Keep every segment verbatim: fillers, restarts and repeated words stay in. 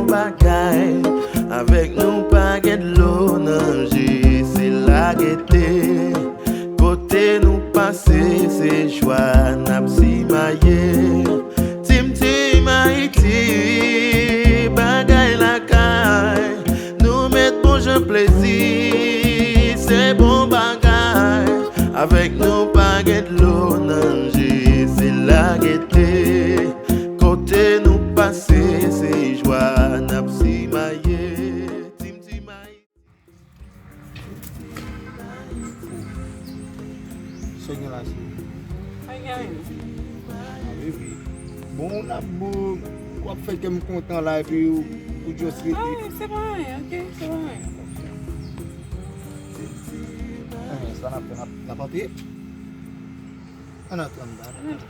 Bagay, avèk nou pa gen dlo nan je, se lagete. Kote nou pase, se jwa n ap simaye. Tim Tim Ayiti, bagay lakay, nou met bon jan plezi, se bon bagay. Avèk nou pa gen dlo nan je, se lagete. Kote nou pase, se jwa n ap simaye. Tim Tim Ayiti. Sa gen la, cheri? Pa gen anyen. Ah, baby. Bon, w ap bon, w ap fè kè m kontan la, epi ou, ou just rete. Ah, se pa anyen, ok, se pa anyen. Eh, sa n ap fè, n ap, n ap antre? Ann antre anndan, ann antre.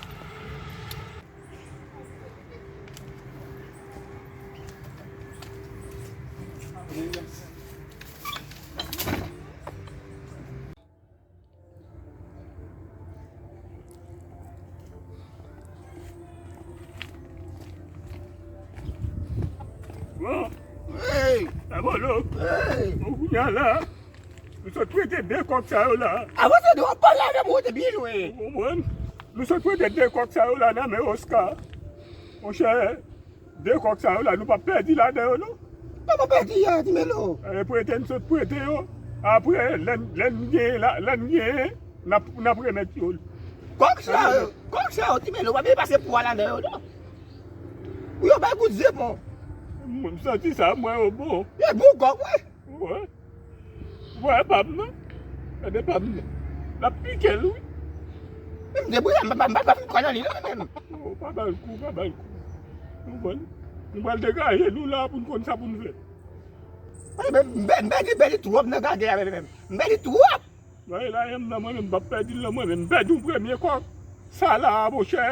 Bon. Hey! Abolo. Hey! Bon, kounye a la, nou sot prete de kòk sa yo la. Avan se de w ap pale avè m, ou te byen lwen. Ou konprann? Nou sot prete de kòk sa yo la nan men Oscar. Monchè, de kòk sa yo la, nou p ap pèdi ladan yo, non. Nou p ap pèdi a, Ti Melo. E prete n sot prete yo. Apre, lè n, lè n genyen la, lè n genyen, n ap, n ap remèt yo. Kòk sa yo, kòk sa yo, Ti Melo, pa byen pase pwa ladan yo, non. Pou yo bay kout zepon. M santi sa, mwen yo bon. E bon kòk, wi. Wè. Wè, pa m nan. Gade pa m nan. L ap pike l, wi. M debouye, m pa, m pa, m pa fin kwè nan li, non, menm. Oh, pa ba l kou, pa ba l kou. Nou pral, nou pral degaje nou la pou n konn sa pou n fè. Wi, men m pè-, m pèdi, m pèdi twòp nan gade a, menm. M pèdi twòp. Bay la, m nan mwen menm, m p ap pèdi l nan mwen menm. M pèdi yon premye kòk. Sa la a, monchè,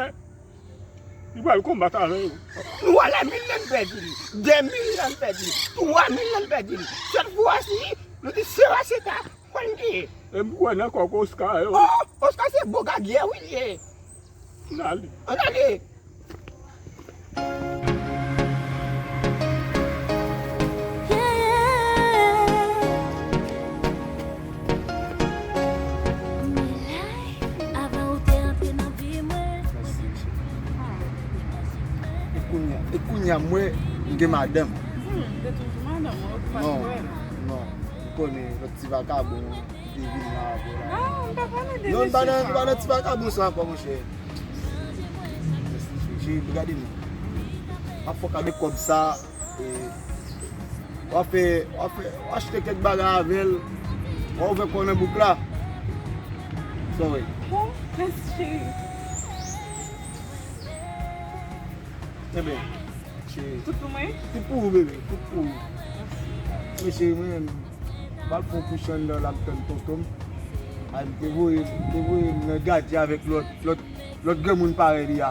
li pral konbat avè yo. Nou ale mil la n pèdi l, de mil la n pèdi l, twa mil la n pèdi l. Sèt fwa si, nou di se pa se ta, konn ki. E m kwè nan kòk Oscar yo. Oh, Oscar se bon gagyè wi l ye. N ale. Ann ale. E kounye a, e kounye a, mwen, m gen madanm. Hmm, te toujou madanm, mwen, ou pa kwè. Non, non, m konnen lòt ti vakabon. Li vin la avè la. Non, m pa pale de mesye sa. Non, nou pa nan, nou pa nan ti vakabon sa ankò, monchè. Cheri, gade nou. M ap fè w kado kòb sa, e, w ap fè, w ap fè, w achte kèk bagay avè l, w a ouvè kò nan bouk la. Sorry. Bon, mèsi, cheri. Enben, cheri. Tout pou mwen? Tout pou ou, bebe. Tout pou ou. Mèsi. Men cheri, mwen menm, m al fè yon kouche anndan la, m tann tonton m. Ay, m te voye, m te voye m nan gadye avèk lòt, lòt, lòt granmoun parèy li a.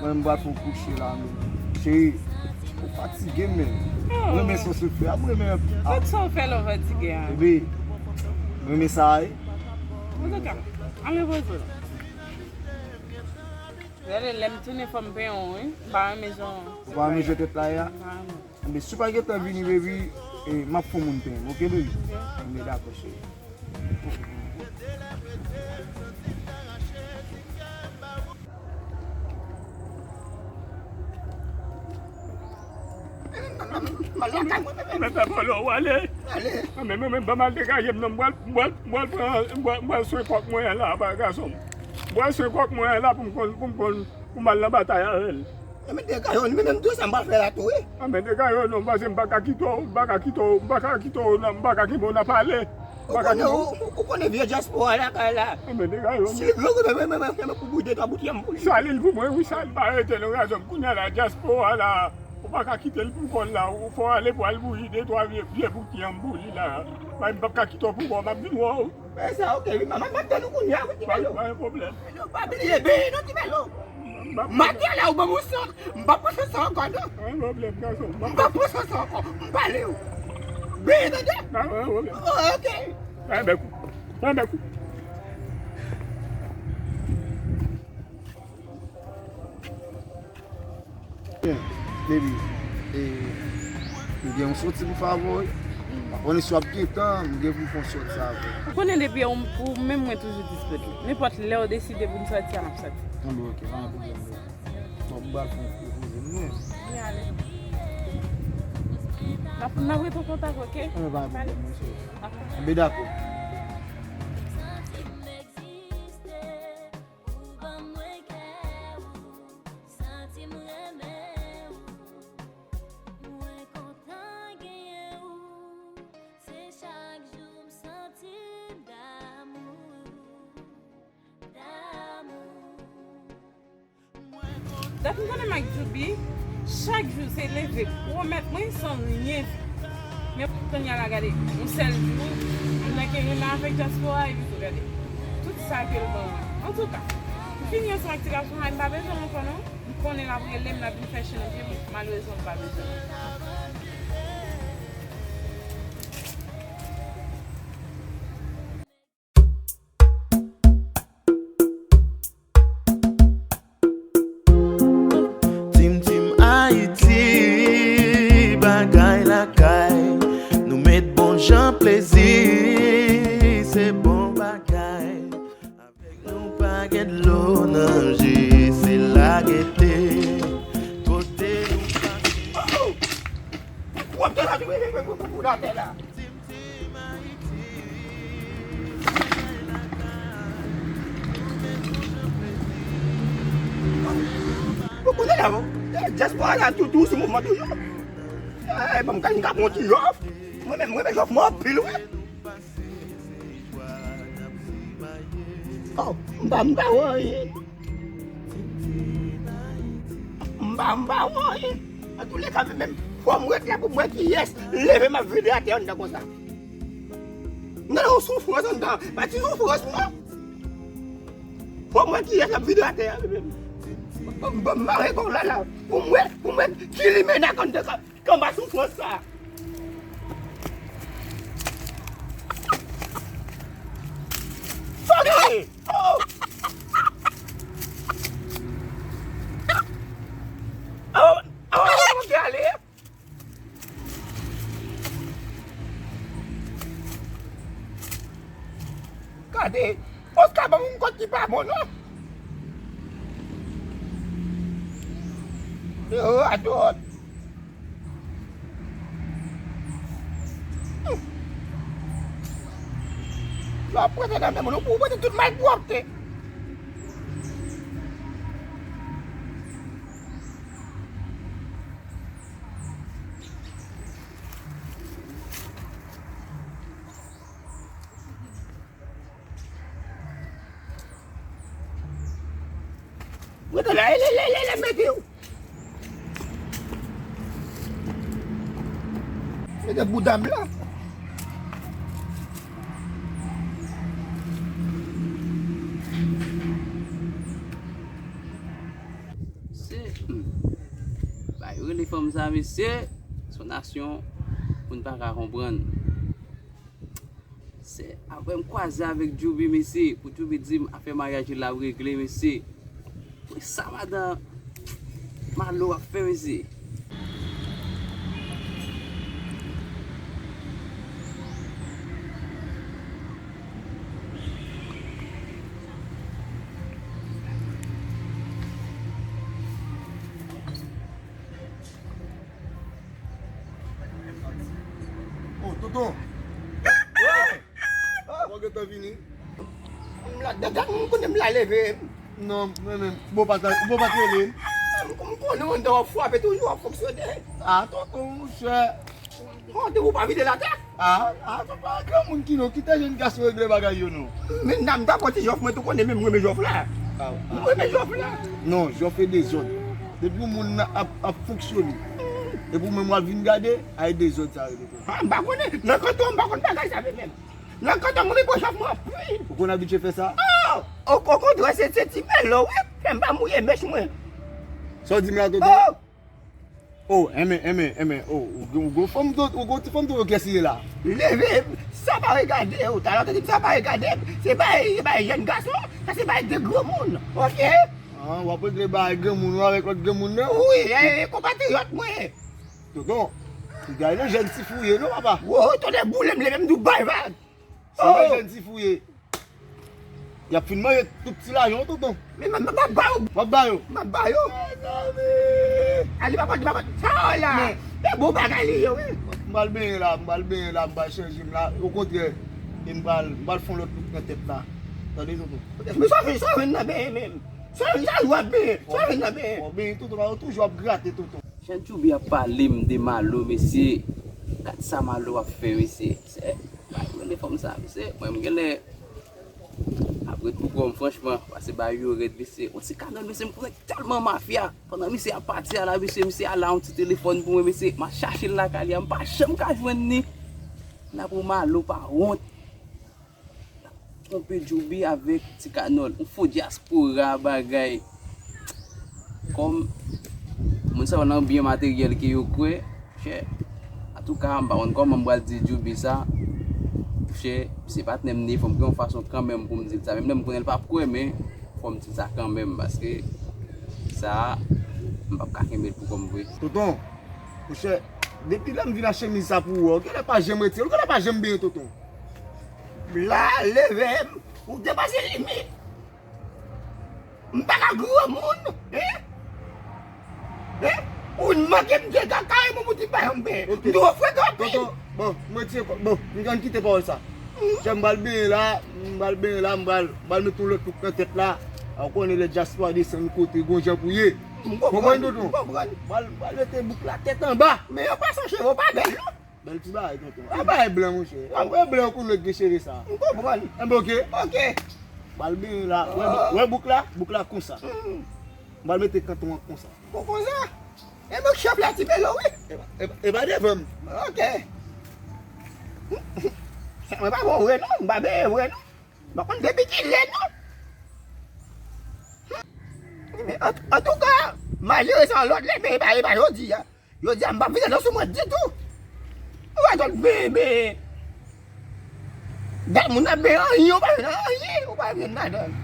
Mwen menm, m al fè yon kouche la, men. Cheri, ou fatige, men. Oh. Mwen renmen sa w sot fè a, mwen renmen. Tout sa w fè lè w fatige a. Bebe, mwen renmen sa a, wi. Antouka, al repoze w. Gade, lè m tounen fò m penyen w, wi. M pa renmen jan. Ou pa renmen jan tèt la ye a? M pa renmen. Enben, si w pa gentan vini, baby, e, m ap fè yon moun penyen m, oke, baby? Oke. Enben, dakò, cheri. Mwen pa vòlò w ale. Ale. Mwen menm, mwen menm, ban m al degaje m non, m pral, m pral, m pral pran, m pral, m pral swen kòk mwen an la, ba gason m. M pral swen kòk mwen an la pou m konn, pou m konn, pou m al nan batay avè l. Anben degaje w, men menm tou sa m pral fè la tou, wi. Anben degaje w non, paske m pa ka kite w, m pa ka kite w, m pa ka kite w nan, m pa ka kenbe w nan pale. Ou konnen, ou, ou konnen vye dyaspora lakay la. Anben degaje w non. Si l vle, ou mwen, mwen, mwen, mwen, pou boude, twa bout yanm pou li. Sali l pou mwen, wi, sali l pa rete nan gazon. Kounye a la, dyaspora la, ou pa ka kite l pou kò l la, ou fò ale pou al bouyi de twa vye, vye bout yanm pou li la. Mwen, m p ap ka kite w pou kò w, m ap vin wè w. Fè sa, oke, wi, m ap, m ap tann ou kounye a, wi, Ti Melo. Pa, pa gen pwoblèm. Melo, pa bliye, benyen non, Ti Melo. M ap, m ap, maten la, ou ban m yon san, m p ap pran san sa ankò, non. Pa gen pwoblèm, gason. M p ap pran san sa ankò, m pale w. Benyen, tande? Pa gen pwoblèm. Oh, oke. Pa gen kou. Pa gen kou. Baby, E, m gen yon sòti pou fè avè w wi. M pa konnen si w ap gen tan, m gen pou m fè yon sòti avè w. Ou konnen depi ou, ou menm mwen toujou disponib. Nenpòt lè w deside pou n sòti a, n ap sòti. Anben, ok, pa gen pwoblèm, bro. Bon, m pral fè yon koze m wi. Byen ale. N ap, n ap rete an kontak, ok? Anben, pa gen pwoblèm, monchè. Anben, dakò. Santi m egziste, ou ban mwen kè ou, santi m renmen ou. Mwen kontan genyen ou. Se chak jou m santi m damou, damou. Dat m konnen m ak Djouby, chak jou se leve pwomèt mwen san ryen fè. Men kounye a la gade, yon sèl jou, m nan Kerena avèk dyaspora epi tou gade. Tout sa ke l ban mwen. Antouka, m fini ansanm ak ti gason sa, m pa bezwen l ankò non. M konnen l ap rele m, l ap vin fè chen nan pye m, malerezman m pa bezwen l. Tim Tim Ayiti, bagay lakay, nou met bon jan plezi, se bon bagay. Nou pa gen dlo nan je, se lagete. Kote nou pase. Oh! Wap te la, tou, pou, pou, pou, pou, pou, atè la. Ou konnen la, bon. Dyaspora la, tou, tou, sou mouvman toujou. Eh, ban m ka, m ka pran ti jòf. Mwen menm, mwen menm, jòf mwen anpil, wi. Oh, m pa, m pa wè anyen. M pa, m pa wè anyen. Antouleka, men, men, fò m ret la pou m wè kiyès leve m ap vide atè anndan konsa. M nan yon soufrans anndan. Pa ti soufrans, non. Fò m wè kiyès ap vide atè a, men, men. M, m, m mare kò la, la. Pou m wè, pou m wè ki limena k anndan. K anba soufrans sa. Sa gen! Oh! Oh! Oh! Mwen te ale. Gade, Oscar ban m yon kòd ki pa bon, non. Yo, radòt. Yo ap prete nan men moun, ou prete tout malpwòpte. Rete la, ele, ele, ele, mete w. Mete bouda m la. Se, hmm. Bay rele fanm sa, mesye. Se yon nasyon moun pa ka konprann. Se apre m kwaze avèk Djouby, mesye, pou Djouby di m afè maryaj li la ap regle, mesye. Pou sa madan Malo ap fè, mesye. Oh, Toto! Wi! Mwen gentan vini. M la, dat, dat, m konnen m la leve. Non, mwen menm, bon pa ta, bon pa t rele. M, m konnen w anndan w ap frape toujou, w ap fonksyone. Ah, tonton, monchè. Oh, depi w pa vide l atè. Ah, ah, tonton, pa granmoun ki non, kite jèn gason regle bagay yo non. Men nan m ta pran ti jòf, mwen tou konnen menm renmen jòf la. Ah, ah. M renmen jòf la. Non, jòf e dezòd. Depi yon moun ap, ap fonksyone, epi w menm w ap vin gade, ay dezòd sa rele tonton. Ah, m pa konnen. Nan kanton, m pa konn bagay sa menm. Nan kanton, mwen, mwen pran jòf mwen anpil. Ou konn abitye fè sa? Oh! O, okontrè, se, se ti mèlò, wi. Fè m pa mouye mèch mwen. Sa w di m la, tonton? Oh! Oh, enben, enben, enben, oh, ou, ou gon fanm, ou gon ti fanm tonton, kiyès li ye la? Leve, sa pa regade w, talè w te di m sa pa regade m, se bagay, se bagay jèn gason, sa se bagay de granmoun, ok? Ah, w ap regle bagay granmoun ou avèk lòt granmoun nan? Wi, e, e, konpatriyòt mwen. Tonton, piga e nan jèn ti fou ye non, papa. Wo, tonnè boule m, leve m di w bay vag. Se nan jèn ti fou ye. Y ap fin manje tout ti lajan w, tonton. Men m ap ba w. W ap ba yo? M ap ba yo. Mezanmi! Ali pa pòt, pa pòt. Sa w la? E bon bagay li ye, wi. M pral benyen la, m pral benyen la, m pral chanje m la. Okontrè, e m pral, m pral fè yon lòt louk nan tèt la. Tande, tonton. Men sa w vin, sa w vin nan benyen menm? Sa w vin, sa w ap benyen? Sa w vin nan benyen? Bon, benyen, tonton, la, yo toujou ap grate, tonton. Chè Djoubi ap pale m de Malo, mesye. Gad sa Malo ap fè, mesye. Mesye, pa rele fanm sa, mesye. Mwen, m genlè ap ret pou kò m, franchman, pase bagay yo rèd, mesye. Yon ti kanal, mesye, m konnen tèlman mafya. Pandan misye ap pati a la, mesye, misye al la yon ti telefòn pou mwen, mesye. M ap chache l lakay li a, m pa janm ka jwenn li. Nan pou Malo pa wont. Twonpe Djoubi avèk Ti Kanòl, yon fo dyaspora bagay. Kòm moun sa yo nan byen materyèl ke yo kwè, chè. Antouka, m pa konn kòman m pral di Djoubi sa. Chè, se patnè m li ye, fò m gen yon fason kanmenm pou m di l sa. Menm lè m konnen l p ap kwè, men fò m di l sa kanmenm, paske sa a, m p ap ka kenbe l pou kò m vre. Tonton, monchè, depi lè m vin ak chemiz sa pou ou, ou genlè pa janm retire l, ou genlè pa janm benyen, tonton. M la, leve m, ou depase limit. M pa ka granmoun, hein? Hein? Ou manke m dega kare moun ti pa janm benyen. Ok. M twò frekan anpil. Tonton, bon, mwen ti, bon, m ann kite pawòl sa. Chè, m pral benyen la, m pral benyen la, m pral, m pral met yon lòt louk nan tèt la. A, ou konnen lè dyaspora desann kote, gon jan pou ye. M konprann, tonton. M konprann. M pral, m pral mete bouk la tèt anba. Men yo pa san cheve, yo pa bèl, non. Bèl ti bagay, tonton. A, bagay blan, monchè. A, wè blan, ou konn lòt gen cheve sa. M konprann. Enben, oke. Oke. M pral benyen la. Wè, wè bouk la? Bouk la konsa. M pral mete kanton an konsa. Kon, konsa? E bouk chòp la ti belo, wi. E pa, e pa, e pa devan m. Oke. Mwen pa bon vre non, m pa benyen vre non. M pa konn depi kilè non. Men an, antouka, m a jere sa yon lòt lè, men e pa, e pa jodi a. Jodi a, m p ap vide dlo sou mwen ditou. Ou wè zòt bebe. Gad moun ap benyen anyen, ou pa jwenn anyen, ou pa jwenn ladan l.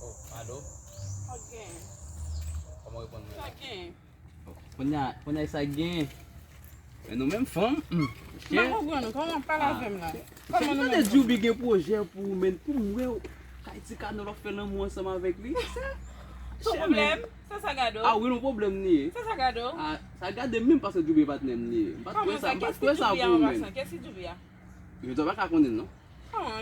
Oh, alo? Sa k gen? Kòman w reponn mwen la? Sa k gen? Kounye a, kounye a sa k gen? Men nou menm fanm, hmm. M pa konprann ou, kòman w ap pale avè m la? Kòman nou menm fanm? Djoubi gen pwojè pou ou, men pou m wè w, kay Ti Kanòl w ap fè lanmou ansanm avèk li. Sa pwoblèm? Sa sa gade w? A wi, non pwoblèm li ye. Sa sa gade w? A, sa gade m menm paske Djoubi patnè m li ye. M pa t kwè sa, m pa t kwè sa pou ou menm. Kiyès ki Djoubi a? Yo, w pa ka konnen l non.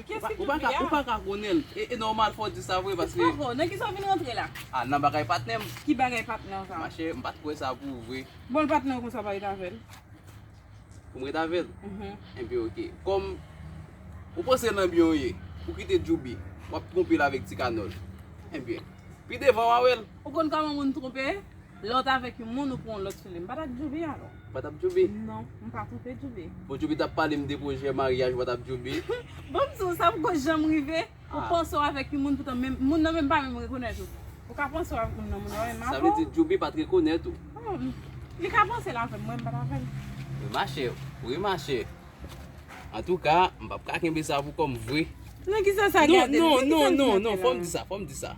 Kiyès ki Djoubi a? Ou pa ka, ou pa ka konnen l. E, e nòmal fò w di sa vre paske. Poko, nan kisa w vin rantre la? A, nan bagay patnè m. Ki bagay patnè w sa? Machè, m pa t kwè sa pou ou vre. Bon, l patnè w konsa w pa ret avè l? Pou m ret avè l? Mhm. Enben, oke. Kòm ou panse nan byen w ye, ou kite Djoubi, w ap twonpe l avèk Ti Kanòl. Enben, pi devan w a wè l. Ou konn kòman moun twonpe? Lè w t avèk yon moun, ou pran yon lòt sou li. M pa t ap Djoubi alò. Ou pa t ap Djoubi? Non, m pa twonpe Djoubi. Bon, Djoubi t ap pale m de pwojè maryaj, ou pa t ap Djoubi? Bon, m di w, sa poko janm rive. Ou panse w avèk yon moun, poutan menm, moun nan menm pa menm rekonèt ou. Ou ka panse w avèk moun nan, moun nan menm avè w. Sa vle di Djoubi pa t rekonèt ou? Oh, li ka panse l avè m, mwen m pa t avè l. Wi, machè, wi, machè. Antouka, m p ap ka kenbe sa pou kò m vre. Nan kisa sa gade? Non, non, non, non, fò m di sa, fò m di sa.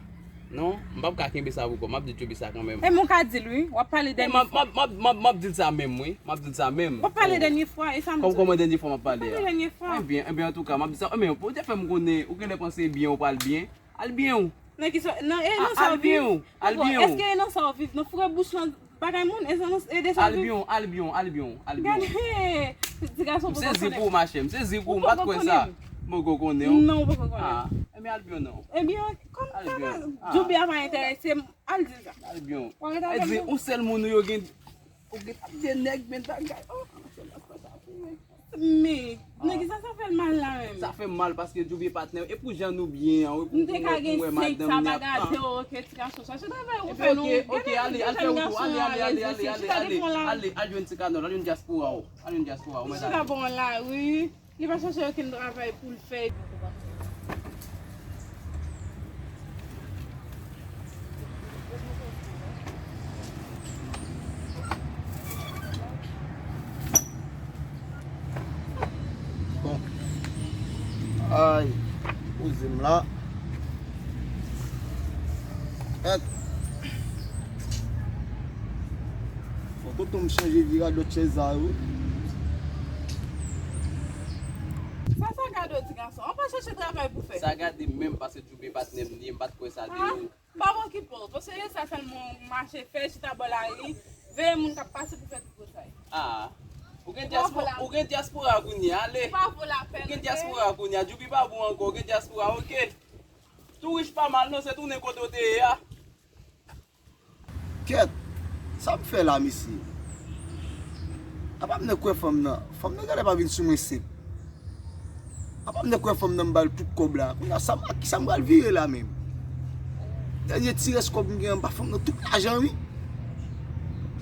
Non, m p ap ka kenbe sa pou kò m, m ap di Djoubi sa kanmenm. E m ou ka di l wi, w ap pale dènye fwa. M ap, m ap, m ap, m ap di l sa menm wi, m ap di l sa menm. W ap pale dènye fwa, e sa m di w. Kòm, kòman dènye fwa m ap pale a? W ap pale dènye fwa. Ebyen, ebyen, antouka, m ap di sa, men ou te fè m konnen, ou genlè panse byen ou pral byen, al byen ou. Nan kisa, nan, e nan sa w viv? Al byen ou, al byen ou. Èske e nan sa w viv? Nan foure bouch nan bagay moun, e sa, e de sa w viv? Al byen ou, al byen ou, al byen ou, al byen ou. Gade, ti gason poko konnen. M sezi pou ou, machè, m sezi pou ou, m pa t kwè sa. Ou poko konnen m. M poko konnen w. Non, ou poko konnen m. A, ebyen al byen ou non. Ebyen, kòm sa va, Djoubi a pa enterese m, al di l sa. Al byen ou. Ou ret avè m. Ou sèl moun ou yo gen. Ou gen ap de nèg, men bagay. Oh, men, nan kisa sa fè l mal la menm? Sa fè m mal paske Djoubi e patnè w, e pou jan nou byen an, wi, pou, pou mwen, pou mwen, madanm ni ap, ah. Ti gason sa, se travay ou fè nou. Oke, oke, ale, al fè wout ou, ale, ale, ale, ale, ale, ale, al jwenn Ti Kanòl, al jwenn dyaspora w, al jwenn dyaspora w, mwen. Chita bò lari. Li pa chache okenn travay pou l fè. Bon. Ay, poze m la. Èt. Fò tonton m chanje vye radòt chèz sa yo. Sa, sa gade w, ti gason. An pa chèche travay pou fè. Sa gade m menm paske Djoubee patnè m li ye, m pa t kwè sa de ou. Pa w okipe w. Paske se sa sèlman w mache fè, chita bò lari, veye moun k ap pase pou fè tout bagay. Ah. Ou gen dyaspora, ou gen dyaspora kounye a, ale. Ou pa vo lapèn, oke? Ou gen dyaspora kounye a, Djoubee pa bon ankò, ou gen dyaspora, oke? Tou rich pa mal non, se tounen kote w te ye a. Kèt, sa m fè la, mesye? Apa m nèk wè fanm nan? Fanm nan genlè pa vin sou mwen senp. Apa m nèk wè fanm nan m ba l tout kòb la. Kounye a, sa m, ak kisa m pral vire la menm? Dènye ti rès kòb m gen anba fanm nan, tout lajan, wi.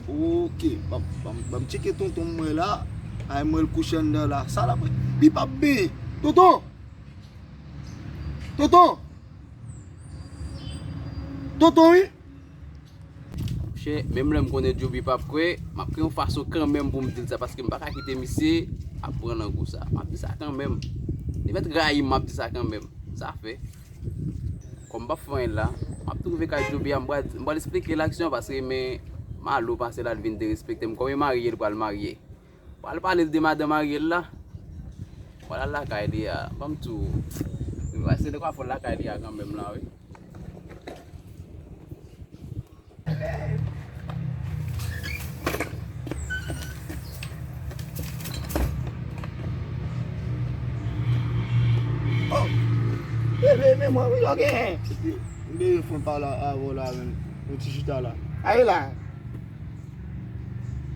Oke, ban m, ban m, ban m tcheke tonton m mwen la. Ay, mwen l kouche anndan la. Sa la, wi. Li p ap benyen. Tonton! Tonton! Tonton, wi! Monchè, menm lè m konnen Djoubee p ap kwè, m ap gen yon fason kanmenm pou m di l sa, paske m pa ka kite misye ap pran nan gou sa. M ap di sa kanmenm. Li mèt rayi m, m ap di sa kanmenm. Sa fè. Kòm m p ap fè anyen la, m ap tou rive kay Djoubee a, m pral, m pral esplike l aksyon, paske men Malo pase la, l vin derespekte m. Kòm e marye, l pral marye. Pral pale de madanm Ariel la. Pral al lakay li a. Ban m tou. Li pral se de kwa fò lakay li a kanmenm la, wi. Oh! Bebe, men mwen, wi, yo gen. M bezwen fon pale avè w la, menm. Yon ti chita la. Aye la.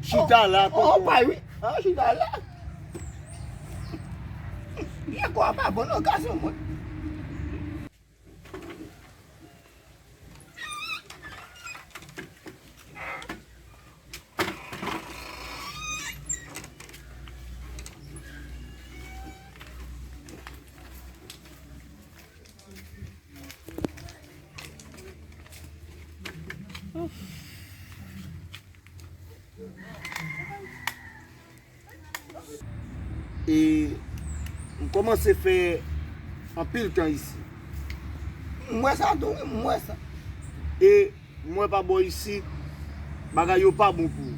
Chita la, oh, tonton. Oh, pay, wi. Ah, chita la. Vye kò a pa bon non, gason mwen. E m kòmanse fè anpil tan isi. M wè sa tou, wi, m wè sa. E m wè pa bò isi, bagay yo pa bon pou ou.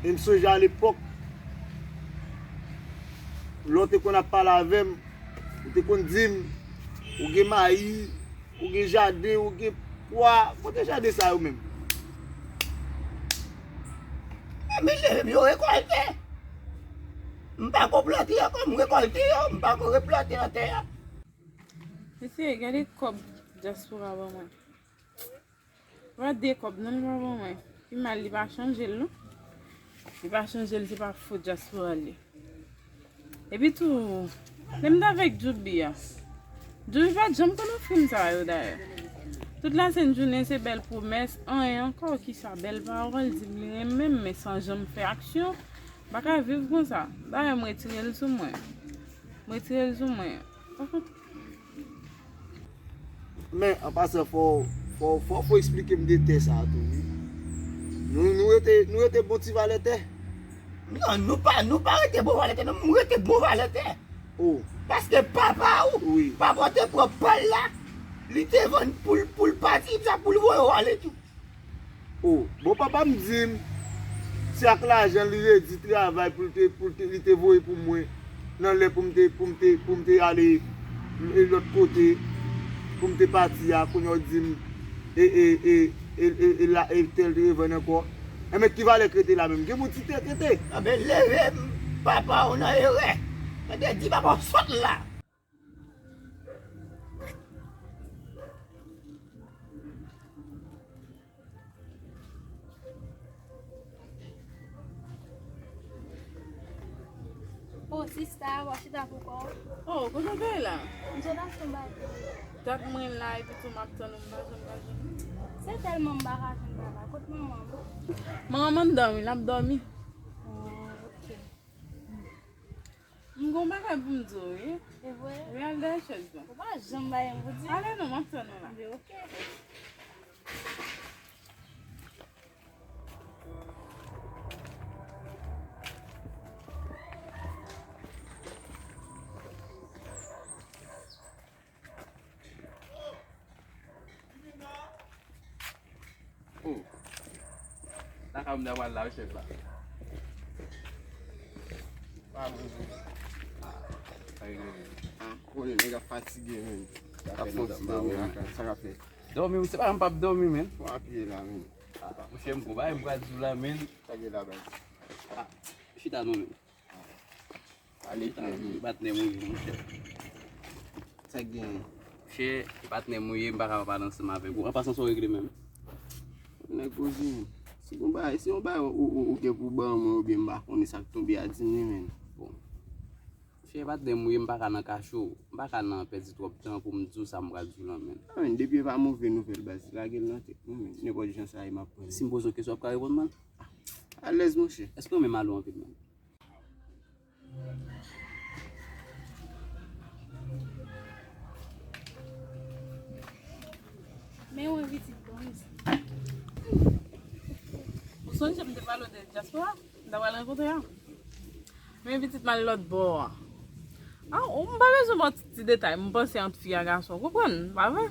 E m sonje alepòk, lè w te konn ap pale avè m, ou te konn di m, ou gen mayi, ou gen jaden, ou gen pwa. Kote jaden sa yo menm? Ebyen, leve m yo rekòlte. M pa ko plante ankò, m rekòlte yo, m pa ko replante nan tè a. Mesye, gade kòb dyaspora ban mwen. Pa de kòb non, li pa ban mwen. Pi mal, li pa chanje l non. Li pa chanje l, se pa fot dyaspora li. Epi tou, lè m t avèk Djoubi a, Djoubi pa t janm konn ofri m sa yo dayè. Tout lasent jounen se bèl pwomès, anyen ankò, kisa bèl pawòl, di m li renmen m, men san janm fè aksyon, m pa ka viv konsa. Dayè, m retire l sou mwen. M retire l sou mwen. Men, an pasan, fò, fò, fò, fò eksplike m de tè sa a tou, wi. Nou, nou rete, nou rete bon ti valè tè? Non, nou pa, nou pa rete bon valè tè, non, nou rete bon valè tè. Oh. Paske papa ou, wi, papa w te pran pa l la, li te vann pou l, pou l pati, sa pou l voye w ale tou. Oh, bon, papa m di m, se ak lajan li redi travay pou l te, pou l te, li te voye pou mwen, nan lè pou m te, pou m te, pou m te ale, e, lòt kote, pou m te pati a, kounye a w di m, e, e, e, e, e, e la, e tè l te revann ankò. Enben, ki valè k rete la menm? Gen moun ti tè k rete. Enben, leve m, papa w nan erè. Mwen te di papa w sot la. Oh, sista, w ap chita pou kò w? Oh, kote w te ye la? M sot achte yon bagay pou ou. Dat mwen la, epi tou m ap tann ou, m pa janm ka jwenn ou. Se tèlman m pa ka jwenn papa. Kot manman m? Manman m dòmi, l ap dòmi. Oh, ok. M gon bagay pou m di w, wi. E vre? Wi, al dèyè chèz la. Ou pa janm bay anyen pou di. Ale non, m ap tann ou la. Anben, oke. M nan pral la, chèf la. Pa mwen menm. Ah, pa regle menm. Ah, konnen nèg ap fatige menm. Sa fè nou t ap dòmi la, sa k ap fèt? Dòmi, se pa m p ap dòmi, menn. Bon, apiye la, menn. Ah, monchè, m gon bagay m pral di w la, menn. Sa gen la, baz? Ah, chita non, menn. Ale, patnè m ou ye, monchè. Sa k gen? Monchè, patnè m ou ye, m pa ka pale ansanm avèk ou. An pasan, sa w regle menm? Nèg poze, si gon bagay, si yon bagay ou, ou, ou gen pou ban mwen, oubyen m pa konnen sa k tonbe a, di m li, menn. Bon. Monchè, patnè m ou ye, m pa ka nan kache w. M pa ka nan pèdi twòp tan pou m di w sa m pral di w lan, menn. Ah, menn, depi e pa move nouvèl, baz, lage l nan tèt mwen, menn. Nenpòt jan sa ye, m ap pran li. Si m poze w kesyon, w ap ka reponn mwen? Alèz, monchè. Èske w renmen Malo anpil, menn? Men yon envitit bon isi. Ou sonje m te pale w de dyaspora m ta pral rankontre a? Men envitit m al lòt bò a. Ah, ou m pa bezwen ba w ti, ti detay. M panse ant fi a gason. Ou konprann? Pa vre?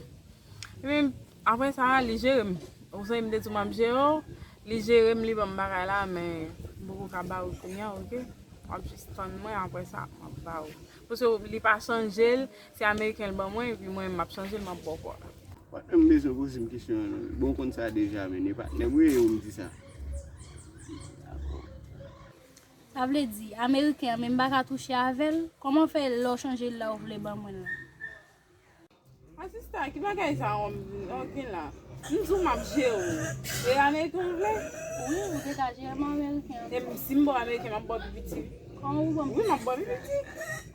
Epi, apre sa, li jere m. Ou sonje m te di w m ap jere w? Li jere m, li ban m bagay la, men m poko ka ba ou l kounye a, oke? W ap jis tann mwen, apre sa, m ap ba ou. Paske li pa chanje l, se ameriken l ban mwen, epi mwen, m ap chanje l, m ap ba w kò a. Patnè m bezwen poze m kesyon an, non. Bon, w konn sa deja, men e patnè m ou ye, ou m di sa. Sa vle di, ameriken an, men m pa ka touche avè l? Kòman fè lè w chanje l la, ou vle ban mwen l la? A sista, ki bagay sa w ap vin la? M di w m ap jere w. E ameriken w vle? Wi, ou te ka jere m ameriken an. E m, si m ba w ameriken, m ap ba w pi piti. Kòman ou ban m? Wi, m ap ba w pi piti.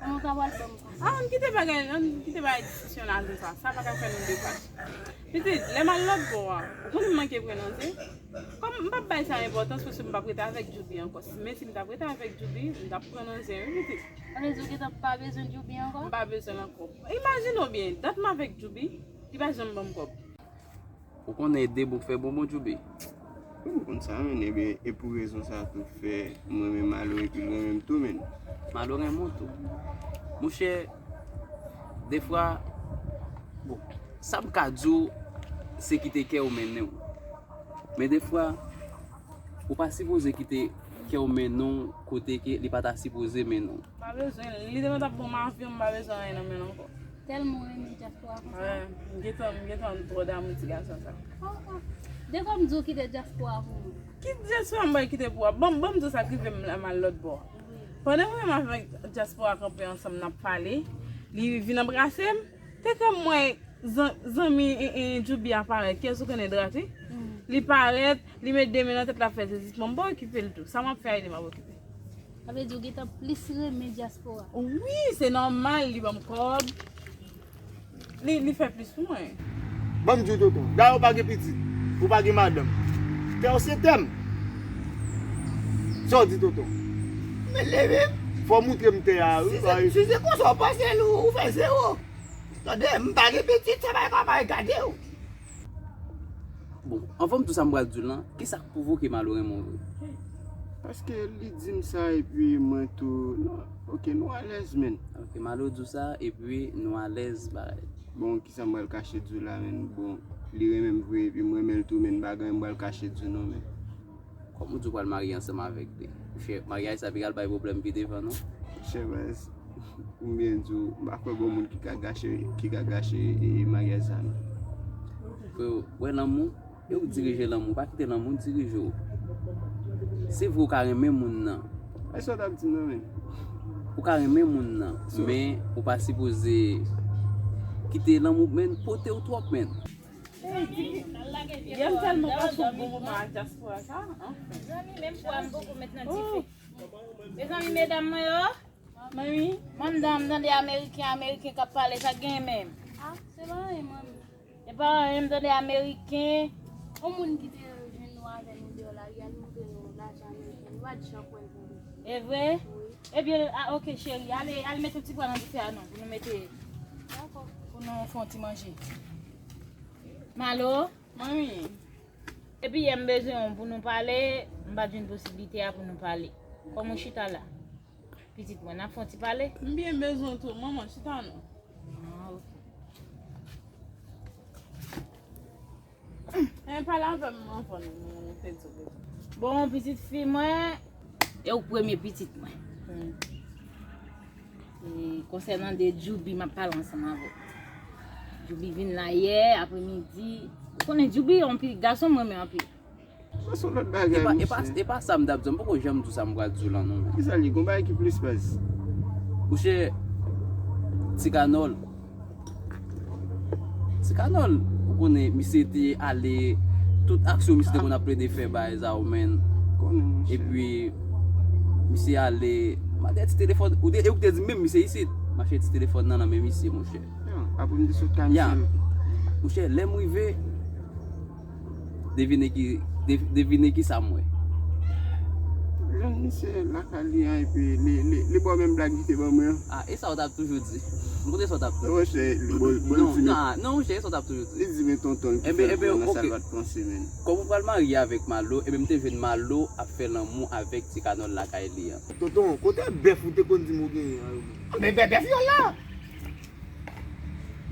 Kòman w ta pral ban m sa? Ah, ann kite bagay, ann kite bagay diskisyon la konsa. Sa pa ka fè nou defache. Pitit, lè m al lòt bò a, ou konnen m manke pran nan ze? Kòm m p ap bay sa enpòtans, paske m p ap rete avèk Djoubi ankò. Men si m t ap rete avèk Djoubi, m t ap pran nan zen, wi, pitit. Sa vle di w gentan pa bezwen Djoubi ankò? M pa bezwen l ankò. Imajine w byen, dat m avèk Djoubi, li pa janm ban m kòb. Ou konnen de bon k fè bonbon, Djoubi. Wi, m konn sa, men, ebyen, e pou rezon sa tou k fè m renmen Malo epi l renmen m tou, men. Malo renmen w tou. Monchè, defwa, bon, sa m ka di w, se kite kè w mennen w. Men defwa, ou pa sipoze kite kè w mennen w kote ke li pa ta sipoze mennen w. M pa bezwen l. Li te mèt ap ban m avyon, m pa bezwen anyen nan men l ankò. Tèlman w renmen dyaspora konsa. Wè, m gentan, m gentan twò damou ti gason sa. Oh, oh. Defwa m di w kite dyaspora pou mwen. Ki dyaspora m pral kite pou w? Ban m, ban m di w sa k rive m lè m al lòt bò a. Wi. Pandan mwen menm avèk dyaspora kanpe ansanm, n ap pale, li vin anbrase m. Te kè m wè zan-, zanmi, e, e, Djoubi a parèt. Kiyès ou konnen, Drat, wi? Mm. Li parèt, li met de men nan tèt, l ap fè zezitman. M pa okipe l tou. Sa m ap fè a, li m ap okipe. Sa vle di w gentan plis renmen dyaspora. Wi, se nòmal, li ban m kòb. Li, li fè plis pou mwen. Ban m di w, tonton, dayè w pa gen pitit, ou pa gen madanm. Tè w se tè m. Sa w di, tonton? Men leve. Fò w moutre m tè a, wi. Si se, si se konsa w panse l, ou, ou fè zewo. Tande, m pa gen pitit, se pa kòman e gade w. Bon, anvan m di w sa m pral di w lan, kisa k pwovoke Malo renmen w vre? Paske li di m sa, epi mwen tou, non, oke, nou alèz, menn. Oke, Malo di w sa, epi nou alèz, bagay. Bon, kisa m pral kache di w la, menn? Bon, li renmen m vre, epi m renmen l tou, menn, pa gen anyen m pral kache di w non, menn. Kòm ou di w pral marye ansanm avèk li. Monchè, maryaj sa pi ka al bay pwoblèm pi devan, non? Monchè, baz, pou m byen di w, m pa kwè gon moun ki ka gache, ki ka gache, e, e, maryaj sa, non. Freo, wè lanmou, e ou dirije lanmou, pa kite lanmou dirije w. Se vre ou ka renmen moun nan. E sa w t ap di m nan, menn? Ou ka renmen moun nan, men ou pa sipoze kite lanmou, menn, pote w twòp, menn. Yè m tèlman pase yon bon moman ak dyaspora sa, anfen. Mezanmi, menm pwa m poko met nan dife. Mezanmi, medam mwen yo. Manmi. Manmi, m tande ameriken, ameriken k ap pale, sa k genyen menm? Ah, se pa anyen, manmi. Se pa anyen, m tande ameriken. Yon moun ki te jwenn nou avè nou deyò la, li al montre nou lajan ameriken, nou pa t janm wè l pou nou. E vre? Wi. Ebyen, ah, oke, cheri, ale, al met yon ti pwa nan dife a non, pou nou mete, dakò, pou nou fè yon ti manje. Malo? Manmi. Epi yè m bezwen w pou nou pale, m pa t jwenn posiblite a pou nou pale. Kòm ou chita la, pitit mwen, n ap fè yon ti pale? M byen bezwen w tou, manman, chita non. Ah, oke. Eh, pale avè m anvan nou, nou te di w bezwen. Bon, pitit fi mwen, e ou premye pitit mwen. E konsènan de Djoubi, m ap pale ansanm avè w. Djoubi vin la yè apremidi. Ou konnen Djoubi yon pitit gason m renmen anpil. Sa se yon lòt bagay, monchè. E pa sa m t ap di w, m poko janm di w sa m pral di w lan non. Kisa li, gon bagay ki plis baz? Monchè, Ti Kanòl. Ti Kanòl, ou konnen, misye te ale, tout aksyon misye te konn ap plede fè bagay sa yo, menn. Epi, misye ale, m a te ti telefòn, ou te, e ou te di menm misye isit. M achte ti telefòn nan nan men misye, monchè. Apre m te sot kay misye. Monchè, lè m rive, devine ki, devine kisa m wè. Jwenn misye lakay li an epi li, li, li ba w menm blag li te ban mwen an. Ah, e sa w t ap toujou di. M konn e sa w t ap toujou di. Non, monchè, li ba w, ba w di men. Non, non, monchè, e sa w t ap toujou di. Li di men tonton l ki fè l pran nan sa l pa t panse, menn. Kòm ou pral marye avèk Malo, ebyen m te jwenn Malo ap fè lanmou avèk Ti Kanòl lakay li an. Tonton, kote bèf ou te konn di m ou genyen an yo menm? Men bèf yo la!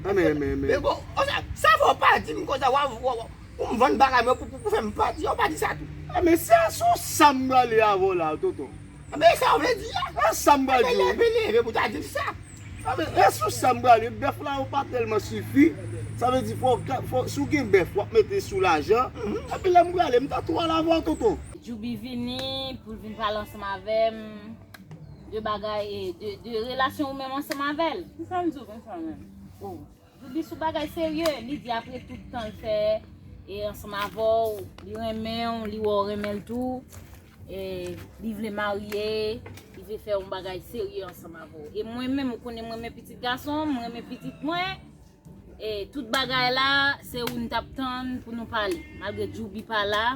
Ah, men, men, men. Men bon, konsa, sa fè w pa di m konsa, w a, w a, w a, pou m vann bagay mwen, pou, pou, pou fè m pati, w pa di sa tou. Ah, men se sou sa m prale avè w la, tonton. Ah, men sa w vle di a? Ah, sa m pral di w. Leve, leve pou ta di m sa. Ah, men e sou sa m prale, bèf la yo pa tèlman sifi. Sa vle di, fò, fò, si w gen bèf, w ap mete sou lajan. Epi lè m prale, m ta tou al avè w, tonton. Djoubi vini pou l vin pale ansanm avè m de bagay, e, de, de relasyon ou menm ansanm avè l. Kisa l di w konsa menm? Oh. Djoubi sou bagay serye, li di apre tout tan l fè e ansanm avè w, li renmen w, li wè w renmen l tou, e li vle marye, li vle fè yon bagay serye ansanm avè w. E mwen menm, ou konnen mwen renmen pitit gason, mwen renmen pitit mwen, e tout bagay la, se ou n t ap tann pou nou pale. Malgre Djoubi pa la,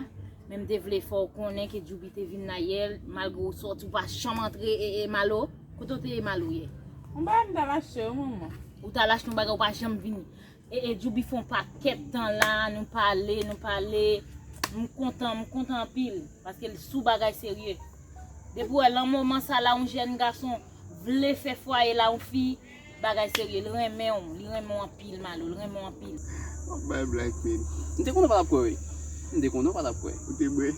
men m te vle fè w konnen ke Djoubi te vin la yè, malgre w sòti, ou pa janm antre e, e Malo. Kote w te ye Malo yè? Yon bagay m t al achte wi manman. Ou t al achte yon bagay, ou pa janm vini. E, e Djoubi fè yon pakèt tan la, nou pale, nou pale. M kontan, m kontan anpil, paske l sou bagay serye. Depi w wè lan moman sa la, yon jèn gason vle fè fwaye la, yon fi, bagay serye, li renmen w, li renmen w anpil, Malo, li renmen w anpil. W ap bay blag, men. M te konnen w pa t ap kwè, wi. M te konnen w pa t ap kwè. Ou te bwè?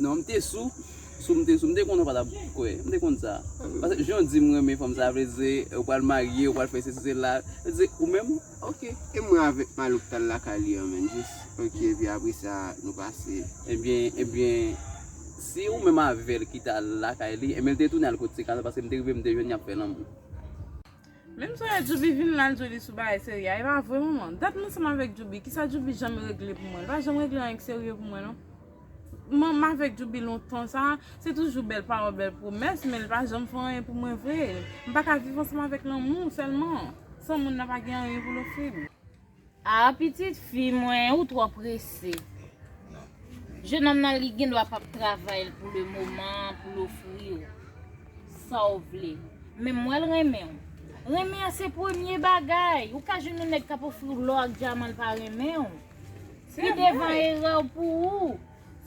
Non, m te sou. Sou m te sou, m te konnen w pa t ap kwè. M te konn sa. Paske jan w di m renmen fanm sa, vle di, ou pral marye, ou pral fè sesi, sela. Vle di, ou menm, ok. E mwen avèk Malo ki t al lakay li an, menn, jis. Ok, epi apre sa, nou pase. Ebyen, ebyen, si ou menm avè l ki t al lakay li, ebyen, l te tounen al kot Ti Kanòl, paske m te rive, m te jwenn y ap fè lanmou. Menm sou lè Djoubi vin la, l di w li sou bagay serye a. E pa vre, manman. Dat m ansanm avèk Djoubi, kisa Djoubi janm regle pou mwen? Li pa janm regle anyen k serye pou mwen, non. Mwen, m avèk Djoubi lontan sa, se toujou bèl pawòl, bèl pwomès, men li pa janm fè anyen pou mwen vre. M pa ka viv ansanm avèk lanmou sèlman. San moun nan pa gen anyen pou l ofri m. Ah, pitit fi mwen, ou twò prese. Jenòm nan, li gen dwa p ap travay pou le moman, pou l ofri w sa w vle. Men m wè l renmen w. Renmen an se premye bagay. Ou ka jwenn yon nèg k ap ofri w lò ak dyaman, l pa renmen w. Pi devan erè w pou ou.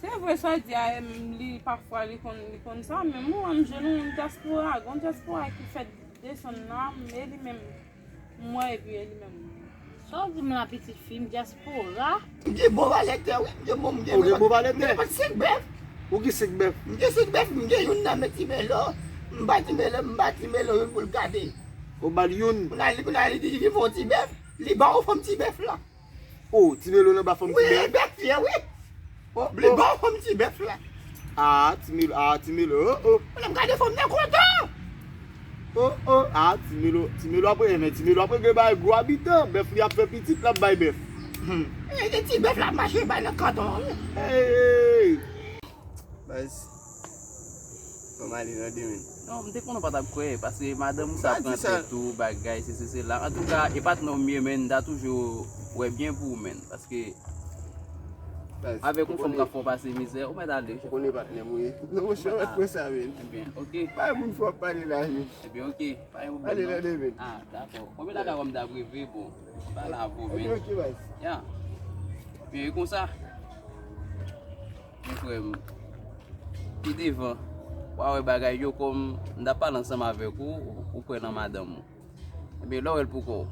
Se vre sa w di a, em, li pafwa li konn, li konn sa, men mwen, m jwenn yon dyaspora, gon dyaspora ki fèt desann la, e li menm, m wè, epi e li menm. Sa w di m la, pitit fi m, dyaspora? M gen bon valè tè, wi, m gen bon, m gen bon valè tè. M gen senk bèf. Ou gen senk bèf? M gen senk bèf, m gen youn nan men Ti Melo, m ba Ti Melo, m ba Ti Melo youn pou l gade. Ou ba l youn? Kounye a li, kounye a li di li vin fè yon ti bèf, li ba yon fanm ti bèf la. Oh, Ti Melo nan ba fanm ti bèf? Wi, bèf fye, wi. Oh, li ba yon fanm ti bèf la. Ah, Ti Melo, ah, Ti Melo, oh, oh. Mwen m gade fanm nan kontan. Oh, oh, ah, Ti Melo, Ti Melo ap regle, men Ti Melo ap regle bagay gwo abitan. Bèf li ap fè pitit, l ap bay bèf. Hmm. E, e ti bèf la ap mache bay nan kanton an, wi. Hey, hey. Baz, fò m ale nan demen. Non, m te konnen w pa t ap kwè, paske madanm ou sa pran tèt ou, bagay, sesi, sela. Antouka, e patnè w m ye, men m ta toujou wè byen pou ou, men. Paske, avèk yon fanm k ap fè w pase mizè, ou mèt ale. Ou konnen patnè m ou ye. Non, monchè, ou mèt pran sa, men. Ebyen, ok. Pa yon moun fò w ap pale la, men. Ebyen, ok. Pa yon pwoblèm, non. Ale nan demen. Ah, dakò. Konbyen la ka wè m ta prive, bon, m pale avè w, men. Ok, ok, baz. Ya. Ebyen, e konsa. Mon frè m, pi devan, w a wè bagay yo kòm m t ap pale ansanm avèk ou, ou kwè nan madanm ou. Ebyen, lè w wè l pou kò w,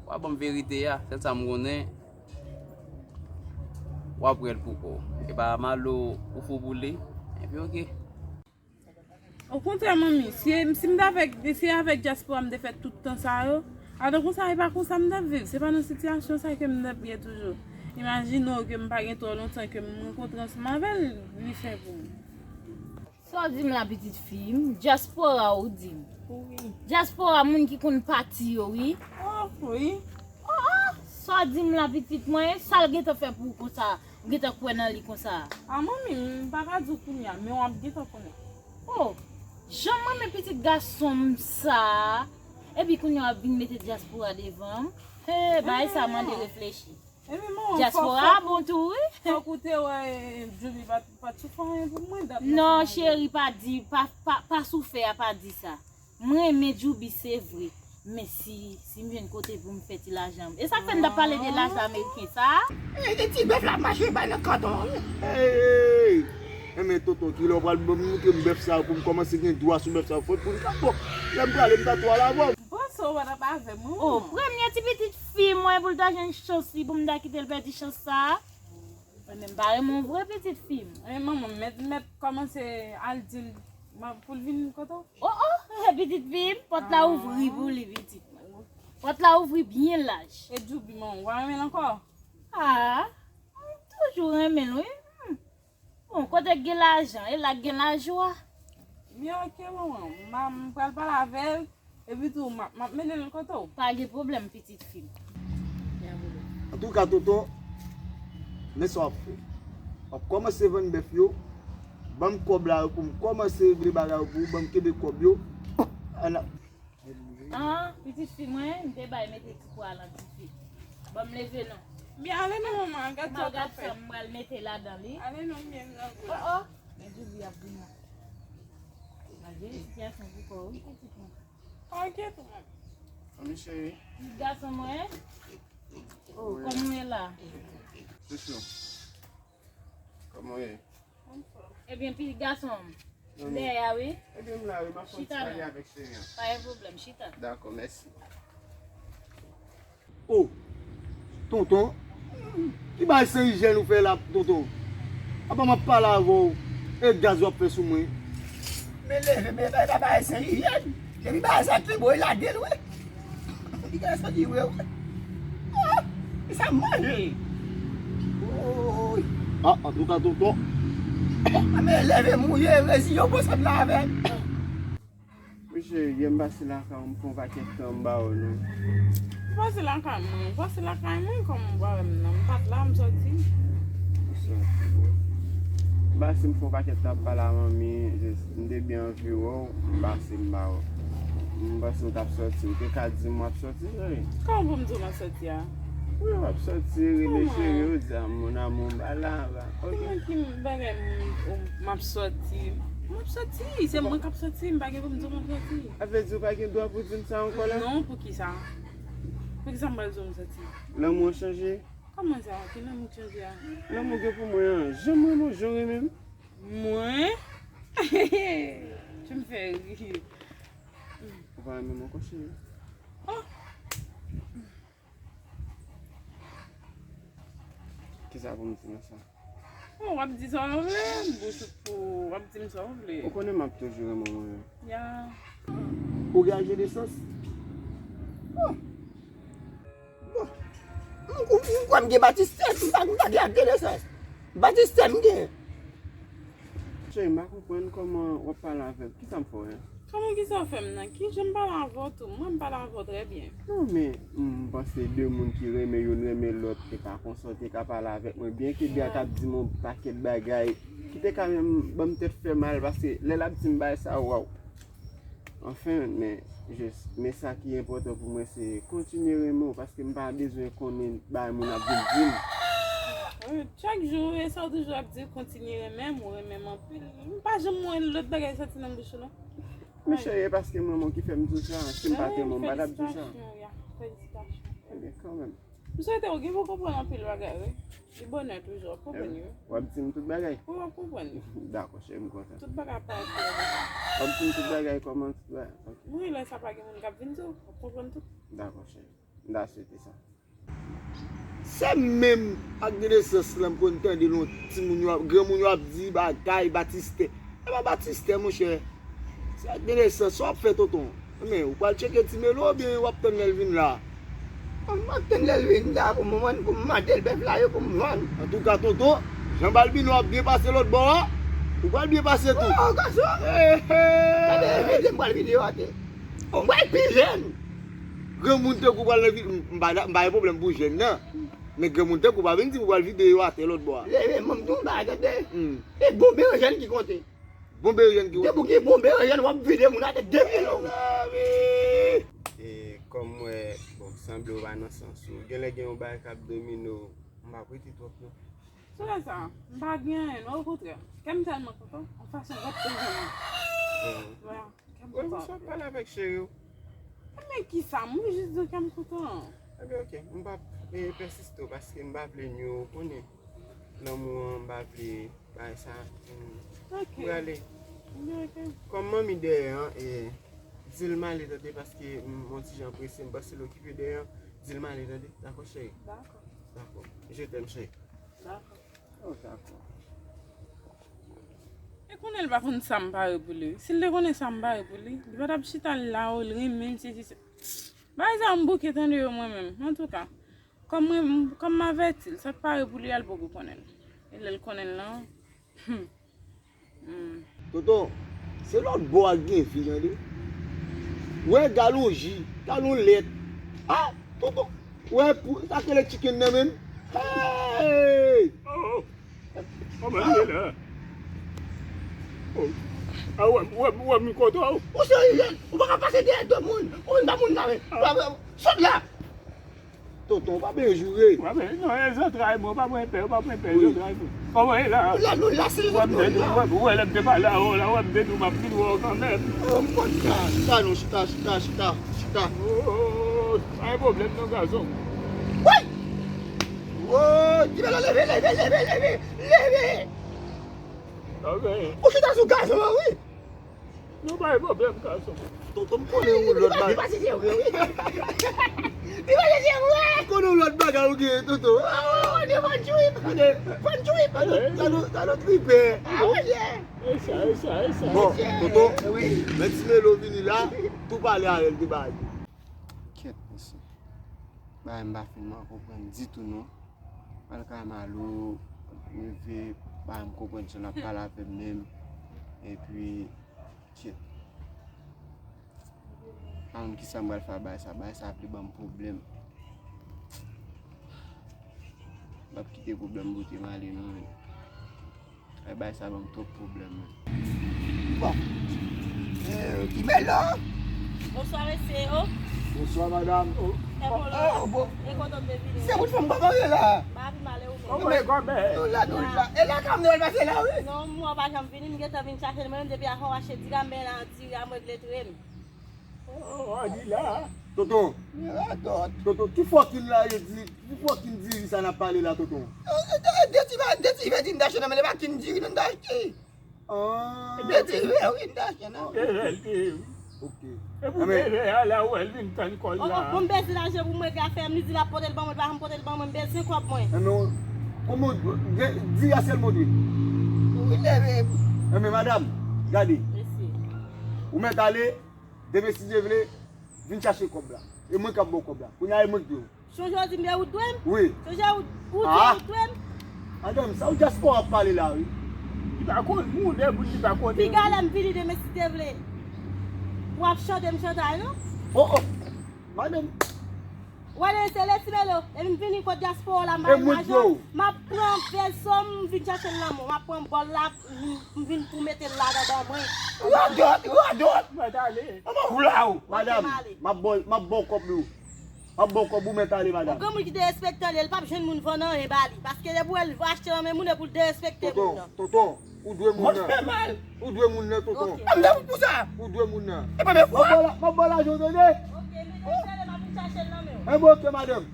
w a ban m verite a, sèl sa m konnen. W ap wè l pou kò w. E pa Malo ou fou pou li. Epi oke. Okontrè, manmi, si, si m t avèk, si avèk dyaspora m te fè tout tan sa yo, adan konsa, e pa konsa m t ap viv. Se pa nan sitiyasyon sa ke m t ap ye toujou. Imajine w ke m pa gen twò lontan ke m rankontre ansanm avè l, li fè pou m. Sa w di m la, pitit fi m? Dyaspora ou di m? Wi. Dyaspora, moun ki konn pati yo, wi. Oh, wi. Oh, oh, sa w di m la, pitit mwen? Sa l gentan fè pou ou konsa? Ou gentan kwè nan li konsa? A, manmi, m pa ka di w kounye a, men w ap gentan konnen. Oh, jan m renmen pitit gason m sa a. Epi kounye a w ap vin mete dyaspora devan m. He, bagay sa mande reflechi. Epi manman, dyaspora bon tou, wi. Fòk ou te wè Djoubi pa t, pa t sou fè anyen pou mwen dat. Non, cheri, pa di, pa, pa, pa sou fè a, pa di sa. Mwen renmen Djoubi, se vre. Men si, si m jwenn kote pou m fè ti lajan. E sa k fè n t ap pale de lajan ameriken sa a? E, e ti bèf la mache bay nan kanton an, wi. Hey! Enben, tonton, kilè w pral ban m, montre m bèf sa yo pou m kòmanse gen dwa sou bèf sa yo? Fòk pou m ta bon. Lè m prale, m ta twò al avè w. M panse w pa t ap avè m, wi. Oh, manman, premye ti pitit fi mwen pou l ta jwenn chans li, pou m ta kite l pèdi chans sa a. Mwen menm pa renmen w vre, pitit fi m. E manman, m mèt, mèt kòmanse al di l m ap, pou l vin kote w. Oh, oh, pitit fi m, pòt la ouvri pou li, pitit mwen. Pòt la ouvri byen laj. E Djoubi, manman, w pa renmen l ankò? Ah, m toujou renmen l, wi. Hmm. Bon, kote k gen lajan, e la k gen lajwa. Byen, oke, manman. M a, m pral pale avè l, epi tou, m ap, m ap mennen l kote w. Pa gen pwoblèm, pitit fi m. Antouka, tonton, men sa w ap fè. W ap kòmanse vann bèf yo, ban m kòb la yo pou m kòmanse regle bagay yo pou ou, ban m kenbe kòb yo. Ann ap Ah, pitit fi mwen, m te bay mete ti pwa lan ti fi. Ban m leve non. Byen, ale non, manman, gad sa w ap fè. M pral mete ladan li. Ale non, byen, grangou. Oh, oh. Men Djoubi ap vin la. Malgre sitiyasyon pou kò w, wi, pitit mwen. Ok, tonton. Ami cheri. Pitit gason mwen. Oh, kòman w ye la? Chouchou. Kòman w ye? Ebyen, pitit gason m. Dèyè a, wi. Ebyen, m la, wi, m ap fè yon ti pale avèk cheri an. Pa gen pwoblèm, chita. Dakò, mèsi. Oh, tonton, ki bagay san ijyèn ou fè la, tonton? Apa m ap pale avè w, e gaz w ap fè sou mwen? Men leve, men bay pa bagay san ijyèn. Depi bagay sa ki bon, e lage l, wi. Li gen soti vre, wi. Ah, e sa m manje. Woy. Ah, antouka, tonton. Ah, men leve mouye, reziye w, bon, sa m la avè l. Mesye, yè m pase lakay ou, m pran pakèt tan m ba ou, non. Ou pase lakay mwen, ou pase lakay mwen, kòman ou pa wè m nan? M pa t la, m soti. Ou soti. M pase, m fè yon pakèt tan ap pale a manmi, jis, m te byen anvi wè w, m pase, m ba ou. M panse w t ap soti, ou te ka di m w ap soti, cheri. Kòman pou m di w m ap soti a? Wi, w ap soti, rele cheri, ou di a mon amour, m pa la, ba. Ok. Kòman ki bagay m, m, m ap soti? M ap soti, se mwen k ap soti, m pa gen pou m di w m ap soti. A vle di ou pa gen dwa pou di m sa ankò la? Non, poukisa? Poukisa m pral di w m soti? Lanmou an chanje? Kòman sa? Ki lanmou k chanje a? Lanmou gen pou mwen an, jan m renmen w, jan w renmen m. Mwen? Jan m fè ri. Ou pa renmen m ankò, cheri? Oh! Kisa pou m di nan sa? Bon, w ap di sa w vle, bouch ou pou, w ap di m sa w vle. Ou konnen m ap toujou renmen w, mwen. Ya. Ou gen ak Genesans? Oh. Bon. M, m, m kwè m gen batistè, m pa, m pa gen ak Genesans. Batistè m gen. Cheri, m pa konprann kòman w ap pale avè m. Kisa m fè w, en? Kòman kisa w fè m nan? Kijan m pale avè w tou? Mwen, m pale avè w trè byen. Non, men m panse de moun ki renmen youn renmen lòt, te ka konsa, te ka pale avèk mwen. Byen ke de a t ap di m yon pakèt bagay ki te ka menm ban m tèt fè mal, paske lè l ap di m bagay sa, waw. Anfen, men, jis, men sa ki enpòtan pou mwen, se kontinye renmen w, paske m pa bezwen konnen bagay moun ap vin di m. Wi, chak jou, e sa w toujou ap di, kontinye renmen m, ou renmen m anpil. M pa janm wè lòt bagay soti nan bouch ou, non. Men cheri, e paske m renmen w ki fè m di w sa. Si m pa t renmen w, m pa t ap di w sa. Felisitasyon, ya. Felisitasyon. Ebyen, kanmenm. M swete w gen pou w konprann anpil bagay, wi. Li bonè toujou, w ap konprann, wi. W ap di m tout bagay? Wi, w ap konprann. Dakò, cheri, m kontan. Tout bagay ap parèt klè deja. W ap di m tout bagay, kòman tout bagay? Ok. Wi, lè sa pa gen moun k ap vin di w, w ap konprann tout. Dakò, cheri. M ta swete sa. Se menm ak gen nesans lan m konn tande non timoun yo ap, granmoun yo ap di bagay batistè. E pa batistè, monchè. Se ak gen nesans, sa w ap fè, tonton? Men, ou pral tcheke Ti Melo oubyen w ap tann lè l vin la? Mwen, m ap tann lè l vin la pou m vann, pou m mande l bèf la yo pou m vann. Antouka, tonton, Jan Balbino ap byen pase lòt bò a. Ou pral byen pase tou. Oh, gason! Gade, vide m pral videyo atè. Oh, m pral pi jèn. Granmoun tankou pral nan vi-, m, m pa, m pa gen pwoblèm pou jèn nan. Men granmoun tankou pa vin di m ou pral vide yo atè lòt bò a. Leve, m di w bagay, tande. Hmm. E bon, men jèn ki konte. Bon berejèn ki. Depi w gen bon berejèn, w ap vide moun atè de pye long. E kòm m wè, bon, sanble w pa nan sans ou. Genlè gen yon bagay k ap domine w, m p ap rete twòp non. Sou lè sa, m pa gen anyen non, okontrè. Kè m tèlman kontan, yon fason w ap kontan. Vwala, kè m kontan. Wi, m sot pale avèk cheri w. Men kisa, m jis di w kè m kontan. Ebyen, oke, m p ap, e, pèsiste w paske m pa vle nou konnen lanmou an, m pa vle bagay sa. Hmm. Ok. Ou prale. Ebyen, oke. Kòm manmi dèyè an, e, di l m ale tande paske m, m on ti jan prese, m panse l okipe dèyè an. Di l m ale tande. Dakò, cheri? Dakò. Dakò. Je t'aime, cheri. Dakò. Oh, dakò. E konnen l pa konn sa m pare pou li. Si l te konnen sa m pare pou li, li pa t ap chita la, oh, l renmen m, sesi, se, bagay sa m bouke tande yo mwen menm. Antouka, kòm mwen, kòm m avèti l, sa k pare pou li a, l poko konnen l. E lè l konnen l lan, hmm. Hmm. Tonton, se lòt bò a k gen fi, tande. Wè galon ji, galon lèt. Ah, tonton, wè pou, sa k rele chicken nan menm. Hey! Oh, oh. Kòman li ye la? Oh. Ah, wè, wè, wè, m kontan, oh. Ou serye? Ou pa ka pase dèyè de moun. Ou vin ba moun la, men. Ah. Sot la! Tonton, ou pa byen joure. Wè, men, non, e zantray mwen, ou pa pran pè, ou pa pran pè, wi, zantray mwen. Kòman e la? La, nou la, se la, nou la. Wè, m te di, wè, wè, lè m te pale avè w la, wè, m te di w m ap vin wè w kanmenm. Oh, m konn sa. Chita non, chita, chita, chita, chita. Oh, pa gen pwoblèm non, gason. Woy! Woy! Ti Melo, leve, leve, leve, leve, leve! Ou chita sou gazon an, wi! Nou bay pwoblèm, gason. Tonton, m konnen yon lòt bagay. Li pa chèche vre, wi. Li pa chèche vre. M konnen yon lòt bagay ou gen, Tonton. Oh, de fòn trip. Fòn trip. Talon, talon tripè. Ah, monchè. E sa, e sa, e sa. Bon, Tonton, wi, men Ti Melo vini la, tou pale avè l de bagay. Kèt, mesye. Bagay m pa fin konprann ditou, non. Al ka Malo, rive, pa m konprann jan l ap pale avè m menm. Epi, shit. Pa konn kisa m pral fè ak bagay sa. Bagay sa ap vle ban m pwoblèm. M p ap kite pwoblèm pote m ale, non, men. Ay, bagay sa ban m twòp pwoblèm, men. Bon. Eh, Ti Melo? Bonswa, mesye, oh. Bonswa, madam. Oh. E bon, oh, bon. E kontan de vini. Se bout fanm kòman ye la? Pa pi male ou menm. Kòman, kòman? Nou la, nou la. E la, kam nou pase la, wi. Non, mwen pa janm vini, m gentan vin chache l. Mwen menm depi avan w achte diri a, men la, diri a, mwen regle tren. Oh, oh, di la. Tonton. Radòt. Tonton, ki fòkin la ye di, ki fòkin diri sa n ap pale la, tonton? Oh, de, de ti va, de ti va di n dache nan, men le pa kin diri nou n dache. Ah. De ti va, wi, n dache nan. De vèl, de, wi. Ok. E pou de vèl, ala wè l vin tann kòl la. Oh, oh, bon, m bezwen lajan pou mwen, ka fè m, li di l ap pote l ban mwen, li pa janm pote l ban mwen, m bezwen kòb mwen. Enben, kòman, di a sèl mwen dwe. Wi, leve. Enben, madanm, gade. Mesye. Ou mèt ale. Demen, si Dye vle, vin chache kòb la. E mwen k ap ba w kòb la. Kounye a, e mwen k dwe w. Sonje w di m e ou t dwe m? Wi. Sonje ou, ou di ou t dwe m? Madanm, sa w dyaspora ap pale la, wi. Li pa konn moun, e moun li pa konnen. Piga lè m vini demen, si Dye vle. W ap chante m chantay, non? Oh, oh. Madanm. Wè, se lè Ti Melo, e m vini kot dyaspora la, m bay lajan, m ap pran vèso m, m vin chache l nan men w, m ap pran bòl la, m, m vin pou mete l ladan ban mwen. Radòt, radòt! Mwen t ale. Anmò, w la, w. Madanm, m ap ba w, m ap ba w kòb ou. M ap ba w kòb ou, mèt ale, madanm. Yon granmoun ki derespektan li, li p ap jwenn moun vann anyen ba li. Paske depi w wè l achte nan men moun, e pou l derespekte moun nan. Tonton, tonton. Ou dwe moun nan. Mwen fè mal. Ou dwe moun nan, tonton. Ok. Mwen dwe pou sa. Ou dwe moun nan. E pa men fwa. M ap ba w la, m ap ba w lajan, tande? Ok, men tande, m ap vin chache l nan men w. Enben, ok, madanm.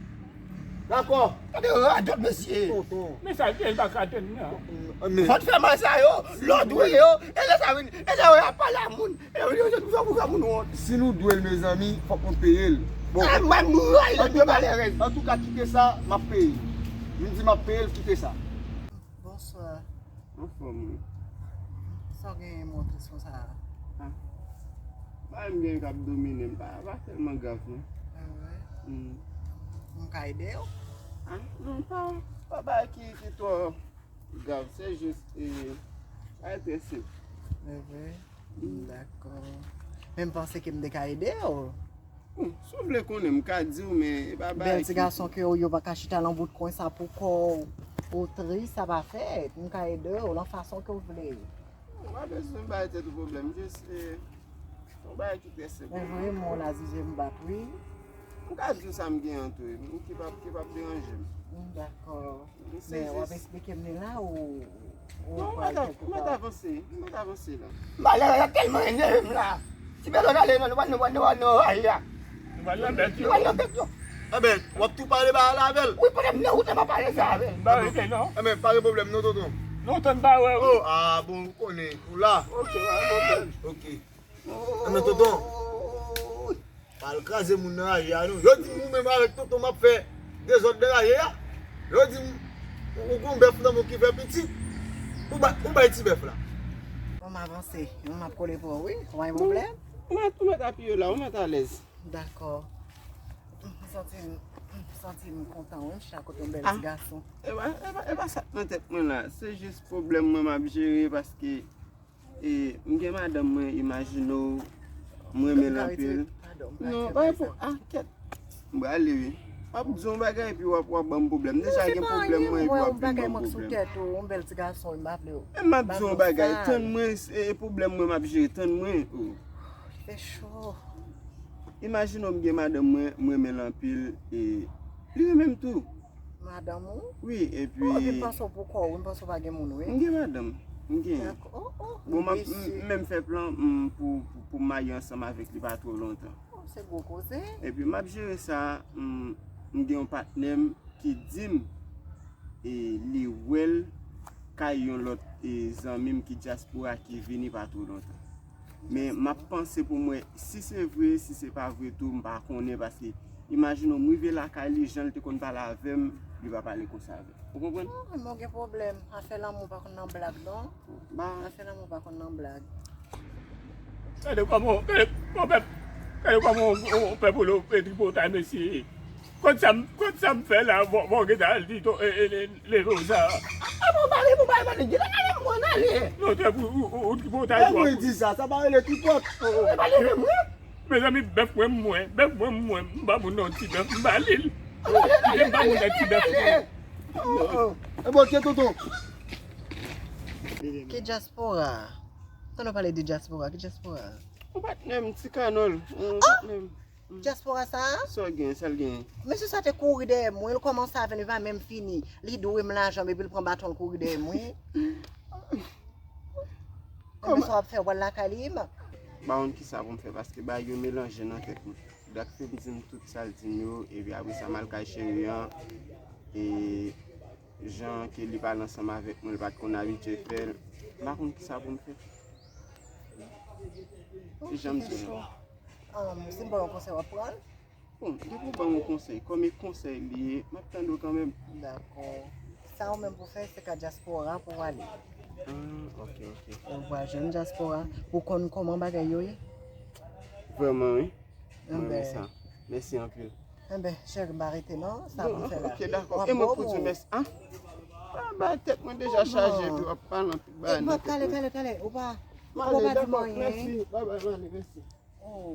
Dakò. Gade radòt mesye. Tonton. Men sa l te, l pa ka tann nan. Men fò t fè mal sa yo, lè w dwe yo, e lè sa vin, e lè yo ap pale a moun, e lè yo jwenn pou fè moun wont. Si nou dwe l, mezanmi, fòk nou peye l. Bon. Ah, mwen, m rayi lè dwe malerèz. Antouka, kite sa, m ap peye. M di m ap peye l, kite sa. Bonswa. Anfòm, wi. Sa w genyen mwen tris konsa a? Ah. Bagay m gen k ap domine m, pa, pa tèlman grav, non. Ah, wi? Hmm. M ka ede w? Ah, non, pa, pa bagay ki, ki twò grav, se jis, e, bagay trè senp. Ah, wi? Hmm. Dakò. Men m panse ke m te ka ede w. Bon, si w vle konnen, m ka di w, men e pa bagay ki... Bèl ti gason ke w ye, w pa ka chita nan bout kwen sa pou kò w, ou tris, sa pa fèt. M ka ede w nan fason ke w vle. Ou pa bezwen bay tèt ou pwoblèm, jis, e, yon bagay ki trè senp. Men vre, mwen, Azize, m bat, wi. M ka di w sa m gen an tou, m ki p ap, ki p ap deranje m. M dakò. Men w ap eksplike m li la ou, ou... Non, ou mèt avanse, ou mèt avanse la. Malere a tèlman enève m la. Ti Bèlò ale non, nou pral, nou pral, nou pral nan rayi a. Nou pral nan bèt yo. Nou pral nan bèt yo. Enben, w ap tou pale ba la avè l? Wi, pandan m nan wout la, m ap pale sa avè l. M pa rete non. Enben, pa gen pwoblèm non, tonton. Non, tonton, pa wè, wi. Oh, ah, bon, ou konnen, ou la. Ok, pa gen pwoblèm. Ok. Enben, tonton. Pa al kraze moun nan rayi a, non. Yo di m ou menm avèk tonton m ap fè dezòd nan rayi a. Yo di m ou, ou gon bèf nan men w ki fè pitit. Ou ba, ou bay ti bèf la. Bon, m avanse. Mwen m ap kole pou ou, wi. Ou pa gen pwoblèm? Ou mèt, ou mèt apiye w la, ou mèt alèz. Dakò. M santi m, m santi m kontan, wi. M chita kote yon bèl ti gason. E pa, e pa, e pa sa k nan tèt mwen la. Se jis pwoblèm mwen m ap jere paske E, m gen madanm mwen, imajine w, m renmen l anpil. Non, pa gen pwoblèm. Ah, kèt. M prale, wi. W ap di yon bagay epi w ap, w ap ban m pwoblèm. Deja gen pwoblèm mwen epi w ap vin ban m pwoblèm. Ou, m ap di yon bagay, tann mwen, e, e pwoblèm mwen m ap jere, tann mwen. Oh. Fè cho. Imajine w, m gen madanm mwen, m renmen l anpil, e li renmen m tou. Madanm ou? Wi, epi... Oh, epi m panse w pou kò w, m panse w pa gen moun, wi. M gen madanm, m gen. Dakò. Oh, oh. Bon, m ap, m, m menm fè plan, m, pou, pou, pou m marye ansanm avèk li pa twò lontan. Oh, se gwo koze. Epi m ap jere sa, m, m gen yon patnè m ki di m, e, li wè l kay yon lòt, e, zanmi m ki dyaspora ki vini pa twò lontan. Men m ap panse pou m wè si se vre, si se pa vre tou, m pa konnen, paske imajine w, m rive lakay li, jan l te konn pale avè m, li pa pale konsa avè m. Ou konprann? Oh, men w gen pwoblèm. Afè lanmou pa konn nan blag, non. Ba. Afè lanmou pa konn nan blag. Gade kòman, gade kòman, gade kòman yon, yon pèp ou lè w fè tripotay, mesye. Kot sa m, kot sa m fè la, fò, fò w gentan al di to, e, e, e, leve w sa. A bon, pale pou bay, pale, di la, ale, mwen ale. Non, te pou, ou, ou, ou tripotay twòp. Mwen di sa, sa pa rele tripot. E pa leve mwen. Mezanmi, bèf mwen, mwen, bèf mwen, mwen, m ba moun nan ti bèf, m ba li l. Kite m ba moun nan ti bèf mwen. E bon, ok, tonton. Ki dyaspora? Tande w pale de dyaspora, ki dyaspora? Yon patnè m, Ti Kanòl, yon patnè m. Dyaspora sa a? Sa w gen, sa l gen? Mesye sa te kouri dèyè mwen, l kòmanse avè m, li pa menm fini. Li dwe m lajan, epi l pran baton, l kouri dèyè mwen. Enben sa w ap fè, w pral lakay li, m? M pa konn kisa pou m fè, paske bagay yo melanje nan tèt mwen. Dak fè m di m tout sa l di m yo, epi apre sa m al kay cheri an, e jan ke li pale ansanm avèk mwen, li pa t konn abitye fè l. M pa konn kisa pou m fè. Se jan m di w la. Ahn, si m ba w yon konsèy, w ap pran l? Bon, depi w ban m yon konsèy, kòm e konsèy li ye, m ap tande w kanmenm. Dakò. Sa ou menm pou fè, se ka dyaspora pou w ale. Ah, ok, ok. Ou pral jwenn dyaspora pou konn kòman bagay yo ye. Vrèman, wi. Mwen renmen sa. Mèsi anpil. Enben, cheri, m pa rete non. Sa pou m fè la. Ok, dakò. E mwen pou di w mèsi. Ah, ah, ba tèt mwen deja chaje, epi w ap pale anpil bagay nan tèt mwen. Kale, kale, kale. Ou pa, ou pa di m anyen. Mèsi. Babay, mèsi. Oh.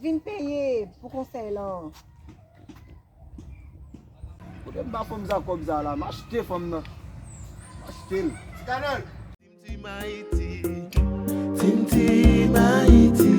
Vin peye pou konsèy lan. Kote m pa fanm sa kòb sa la, m achte fanm nan. M achte l. Ti Kanòl. Team Team Haïti. Team Team Haïti.